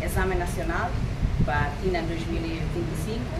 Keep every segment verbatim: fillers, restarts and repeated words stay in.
Ezame nasionál ba tinan dois mil e vinte e cinco,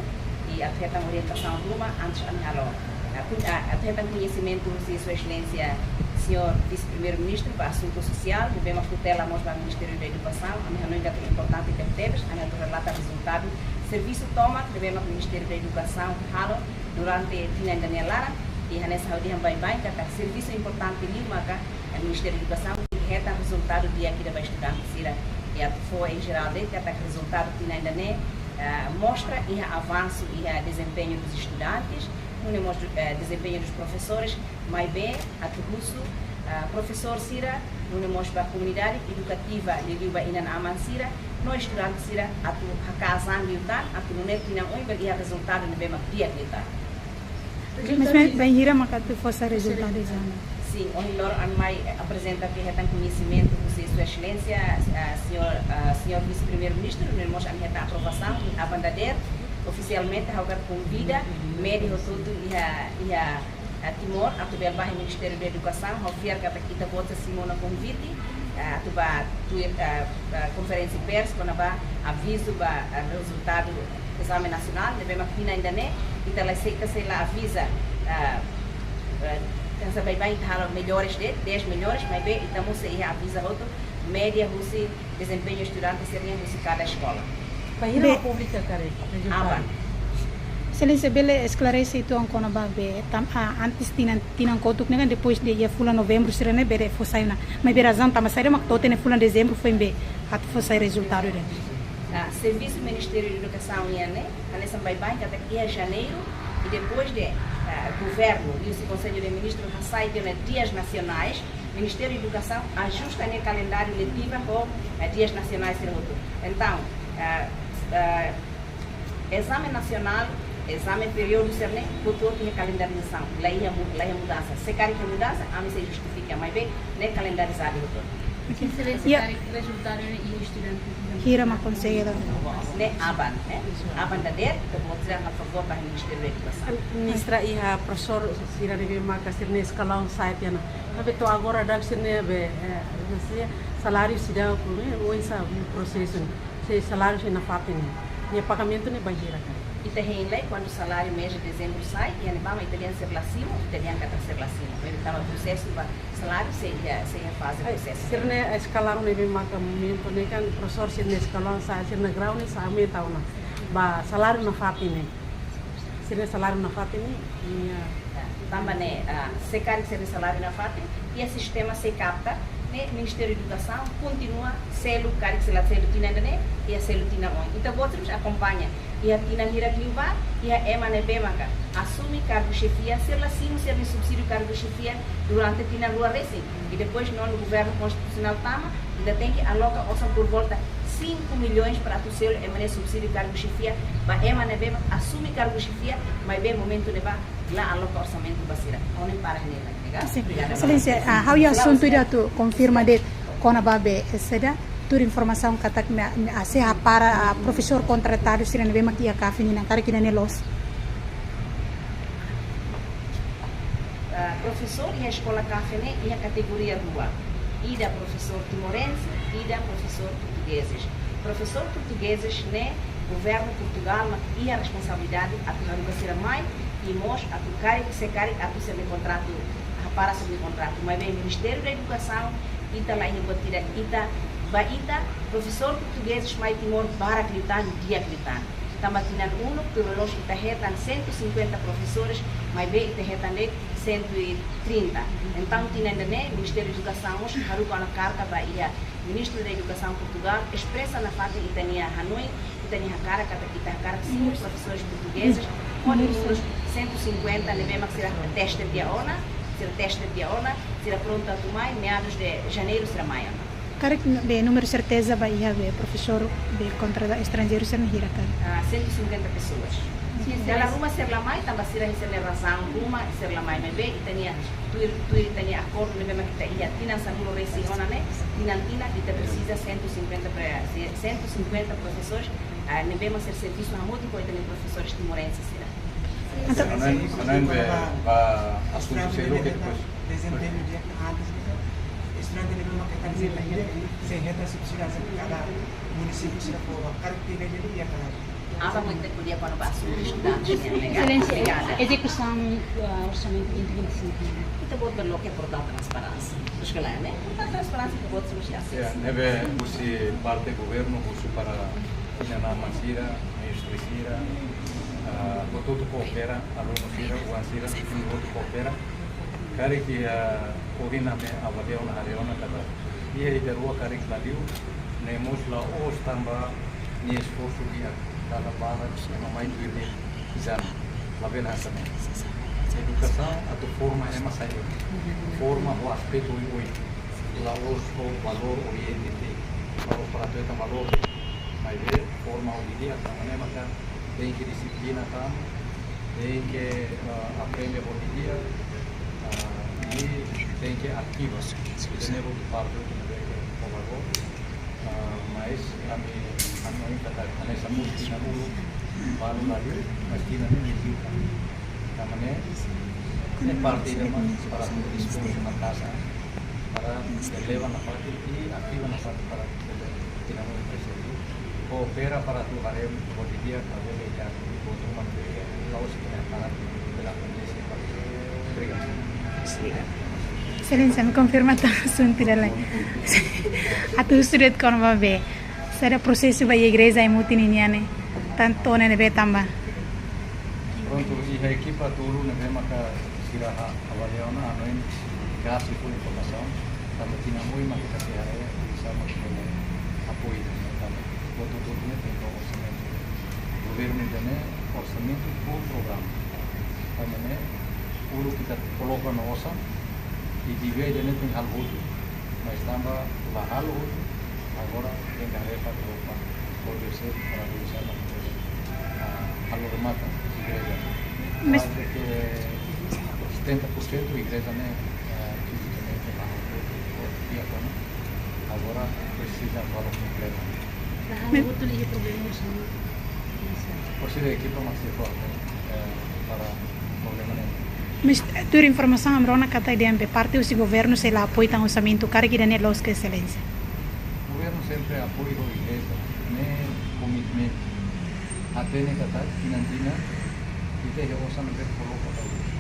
i atu hetan orientasaun ruma antes ami halo. Atu, a, atu hetan koñesimentu husi Sua Exelénsia Señór Vise-Primeiru-Ministru ba Asuntu Sosiál, ne'ebé mak tutela mós ba Ministériu da Edukasaun, ami hanoin katak importante tebetebes, ami atu relata rezultadu servisu tomak ne'ebé mak Ministériu da Edukasaun halo durante tinan ida-ne'e laran, i hanesan ha'u dehan baibain katak servisu importante liu maka Ministériu Edukasaun hetan rezultadu di'ak ida ba estudante sira. I atu fó en jerál de'it katak rezultadu tinan ida-ne'e, eh, mostra iha avansu iha desempeñu dos estudantes, nune'e mós, eh, desempeñu dos profesores, maibé atu husu, eh, profesór sira, nune'e mós ba komunidade edukativa, liuliu ba inan-aman sira, no estudante sira atu haka'as an liután, atu nune'e tinan oin bele iha rezultadu ne'ebé mak di'ak liután. Mas bainhira maka atu fó sai rezultadu ezame? Sin, ohin loron ami mai aprezenta tiha hetan koñesimentu husi Sua Exelénsia, ah, Señór, ah, Señór Vise-Primeiru-Ministru, nune'e mós ami hetan aprovasaun, i aban dadeer, ofisialmente, ha'u hakarak konvida média hotu-hotu iha, iha, ah, Timor, atu bele bá iha Ministériu da Edukasaun, ha'u fiar katak ita-boot sira simu ona konvite, ah, atu bá tuir, ah, ah, konferénsia pers, kona-ba avizu ba, ah, rezultadu ezame nasionál, ne'ebé mak tinan ida-ne'e, ita la sei, ita sei la aviza, ah, ah, hanesan baibain ita halo melhores de, dez melhores, maibé ita mós sei iha aviza hotu, média husi desempeñu estudante sira-nian husi kada eskola. Bainhira be- mak publika karik rezultadu? Aban. Exelénsia bele esklarese uitoan kona-ba be, tam-, ah, antes tinan, tinan kotuk ne'e kan, depois de iha fulan Novembru sira-ne'e bele fó sai ona. Maibé razaun tanba saida mak to'o tiha fulan Dezembru foin be atu fó sai rezultadu ida? Ah, servisu Ministériu da Edukasaun nian ne'e, hanesan baibain katak iha Janeiru, i depois de, ah, governu, liuhusi Konsellu de Ministru hasai tiha ona dias nasionais, Ministériu Edukasaun ajusta nia kalendáriu letiva ho, ah, dias nasionais sira hotu. Entaun, ah, ah, ezame nasionál, ezame períodu sira-ne'e, hotu-hotu iha kalendarizasaun, la iha mu-, la iha mudansa. Se karik iha mudansa, ami sei justifika, maibé ne'e kalendarizadu hotu. Exelénsia, ya, karik rezultadu ne'e iha estudante hira mak konsege la? Ne'e aban, eh? Aban dadeer, ita-boot sira halo favór ba Ministériu da Edukasaun. Ministra, iha profesór sira ne'ebé maka sira-nia eskalaun sa'e tiha ona. Maibé to'o agora daudaun sira-nia be, eh, maksudnya saláriu seidauk, eh, oinsá prosesu ne'e? Se saláriu sei nafatin ne'e, nia pagamentu ne'e bainhira karik? Ita hein lai, kuandu saláriu mês de dezembro sai, iha ne'ebá mak ita dehan sira la simu, ita dehan katak sira la simu. Maibé tanba prosesu ba saláriu sei iha, sei iha faze prosesu. Sira-nia eskalaun ne'ebé maka momentu ne'e kan, profesór sira-nia eskalaun sa'e, sira-nia grau ne'e sa'e aumenta ona. Ba saláriu nafatin ne'e. Sira-nia saláriu nafatin ne'e, nia. Ya, tanba ne'e, ah, se karik sira-nia saláriu nafatin, iha sistema sei kapta, ne'e Ministériu Edukasaun kontinua selu, karik sira la selu tinan ida-ne'e, iha selu tinan oin. Ita-boot sira akompaña, iha tinan hirak liubá, iha ema ne'ebé maka asume kargu xefia, sira la simu sira-nia subsídiu kargu xefia durante tinan rua resin. I depois nonu governu konstitusionál tama, ita tenke aloka osan por volta cinco milhões para atu selu ema nia subsídiu kargu xefia ba ema ne'ebé mak asume kargu xefia, maibé momentu ne'ebá la aloka orsamentu ba sira. Ha'u-nia para ne'e, obrigada. Sin. Exelénsia, ah, ha'u iha asuntu ida atu konfirma de'it kona-ba be, eh, saida, tuir informasaun katak ne'e, ne'e, ah, sei hapara, ah, profesór kontratadu sira ne'ebé mak iha CAFEN nian, karik ida-ne'e loos? Ah, profesór iha eskola CAFEN ne'e iha kategoria rua. Ida profesór timorense, ida profesór portugezes. Profesór portugezes ne'e governu Portugál mak iha responsabilidade atu haruka sira mai, i mós atu karik, se karik atu sira-nia kontratu, hapara sira-nia kontratu. Maibé Ministériu da Edukasaun, ita la iha buat ida, ita, ba ita, profesór portugezes mai Timor barak liután, di'ak liután. Tanba tinan uluk, tuir loloos ita hetan cento e cinquenta profesores, maibé ita hetan de'it cento e trinta. Entaun, tinan ida-ne'e, Ministériu Edukasaun mós haruka ona karta ba iha Ministru da Edukasaun Portugál, espresa nafatin ita-nia hanoin, ita-nia hakarak, katak ita hakarak simu profesores portugezes, hodi númeru cento e cinquenta ne'ebé mak sira teste tiha ona, sira teste tiha ona, sira prontu atu mai, meados de janeiro sira mai ona. Karik be númeru serteza ba iha be profesór be kontrata estranjeiru sira-nian hira karik? Ah, cento e cinquenta pessoas. Dala ruma sira la mai, tanba sira iha sira-nia razaun ruma sira la mai, maibé ita-nia tuir, tuir ita-nia akordu ne'ebé mak ita iha tinan sanulu-resin-ona ne'e, tinan-tinan ita presiza cento e cinquenta pre-, cento e cinquenta profesores, ah, ne'ebé mak sira servisu hamutuk ho ita-nia profesores timorenses sira. Entaun, hanoin, hanoin be ba asuntu seluk ke depois. Dezembrenu dia antes de estudante de uma que está dizendo aí, sem reta subsidiária cada município se for, cada que vem de dia para. Apa mak ita ko'alia kona-ba asuntu estudante nian, ne'e? Exelénsia, obrigada. Ezekusaun, ah, orsamentu vinte vinte e cinco. Ita-boot bele loke portál transparénsia. Terus ke lain, ne'e? Portál transparénsia ita-boot solusi asesu. Ya, ne'ebé husi parte governu husu para inan-aman sira, mestre sira, ah, hotu-hotu koopera, alunu sira, oan sira, hotu-hotu koopera. Karik iha, ah, ohin ami avalia ona, haree ona katak iha ida-rua karik la liu, ne'e mós la'ós tanba nia esforsu di'ak, dala barak ema mai tuir nia izan, labele hanesan ne'e. Edukasaun atu forma ema sai oin, forma ho aspetu oioin, la'ós ho valór O I N T T, la'ós para atu hetan valór, maibé forma ho di'ak, tanba ne'e maka tenke dixiplina tan, tenke, ah, aprende ho di'ak, ah, i tenke ativa. Ida-ne'e hotu parte hotu ne'ebé ke ho valór. Ah, mas ami, ami ainda tá, ami esa música na ulu, balu lagi, mas tinan ne'e liu. Tanba ne'e, ne'e parte ida mak para atu diskute na kasa, para eleva nafatin i ativa nafatin para tinan ne'e presente. Koopera para atu haree ho di'ak, para bele ya, buat ruma ne'ebé la'ós ke para bele akontese. Obrigadu. Exelénsia, ami konfirma tan asuntu ida-ne'e. Atu husu de'it kona-ba be saida prosesu ba iha igreja Aimutin nian ne'e, tantu ne'ebé tanba. Prontu, iha ekipa tolu ne'ebé maka sira avalia ona, hanoin, gás i fó informasaun, tanba tinan oin mak ita sei haree oinsá mak ita bele apoiu, tanba buat hotu-hotu ne'e tenke orsamentu. Governu ida-ne'e orsamentu por programa. Tanba ne'e, uluk ita koloka ona osan, i di'ak ida-ne'e tenke halo hotu. Mas tanba la halo hotu, agora tenke haree fali ho dioseze para dioseze mak, ah, halo remata igreja. Mas kuaze ke setenta por cento igreja ne'e, ah, fizikamente la halo hotu, di'ak ona. Agora presiza halo kompletu. Mas hotu iha problema orsamentu. Orsida ekipa mak sei forte, eh, para problema ne'e. Mas, eh, tuir informasaun ami rona katak dehan be parte husi governu sei la apoiu tan orsamentu, karik ida-ne'e loos ka, Exelénsia? Governu sempre apoiu ho igreja, ne'e komitmentu. Hatene katak tinan-tinan ita iha osan ne'ebé koloka ba igreja.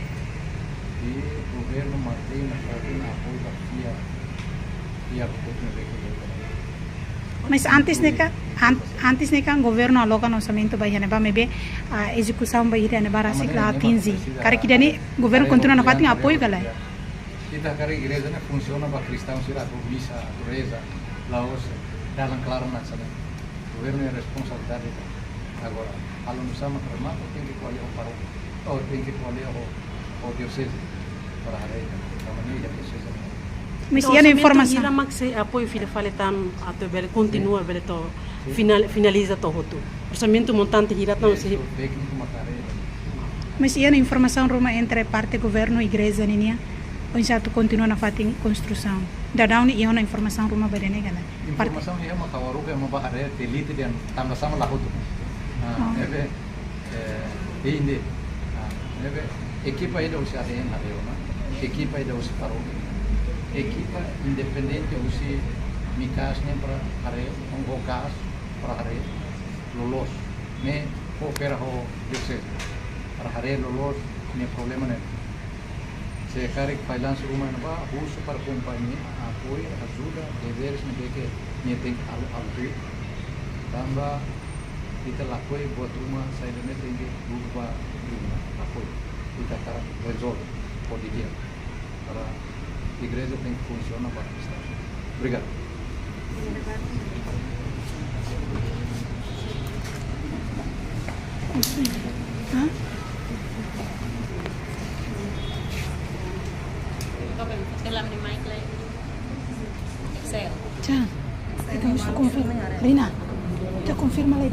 I governu mantein nafatin apoiu ba fiar, fiar hotu ne'ebé ke igreja. Mas antes ne'e kan, an-, antes ne'e kan governu aloka ona orsamentu ba iha ne'ebá, maibé, ah, ezekusaun ba iha ne'ebá rasik la atinje. Karik ida-ne'e governu kontinua nafatin apoiu ka lae? Ita hakarak igreja ne'e funsiona ba kristaun sira atu misa, atu reza, la'ós dalan klaran hanesan ne'e. Governu iha responsabilidade. Agora, halo oinsá mak remata, tenke ko'alia ho parókia, ou tenke ko'alia ho, ho dioseze, para haree, tanba ne'e iha dioseze. Mas iha ona orsamentu informasaun hira mak sei apoiu fila fali tan atu bele kontinua, bele to'o final-, finaliza to'o hotu. Orsamentu montante hira tan sei. Tékniku mak haree. Mas iha ona informasaun ruma entre parte governu i igreja ninian, oinsá atu kontinua nafatin konstrusaun? Daudaun ne'e iha ona informasaun ruma ba ida-ne'e ka lae? Informasaun iha mak ha'u haruka ema bá haree, telite dehan tanba sá mak la hotu. Ah, ne'ebé, eh, inde. Ah, ne'ebé, ekipa ida husi A D N haree ona, ekipa ida husi parókia. Ekipa independente husi MICAS ne'e para haree, ho gás para haree loloos. Ne'e koopera ho dioseze para haree loloos ne'e problema ne'e. Se karik failansu ruma iha ne'ebá, husu para kompañia apoiu, ajuda, deveres ne'ebé ke nia tenke halo, halo tuir. Tanba ita lakohi buat ruma saida ne'e tenke buka ba tribunál, lakohi. Ita hakarak rezolve ho di'ak. Para igreja tenke funsiona ba kristaun. Obrigadu. Hã? Tchau. Ita husu konfirma. Rina, ita konfirma lai.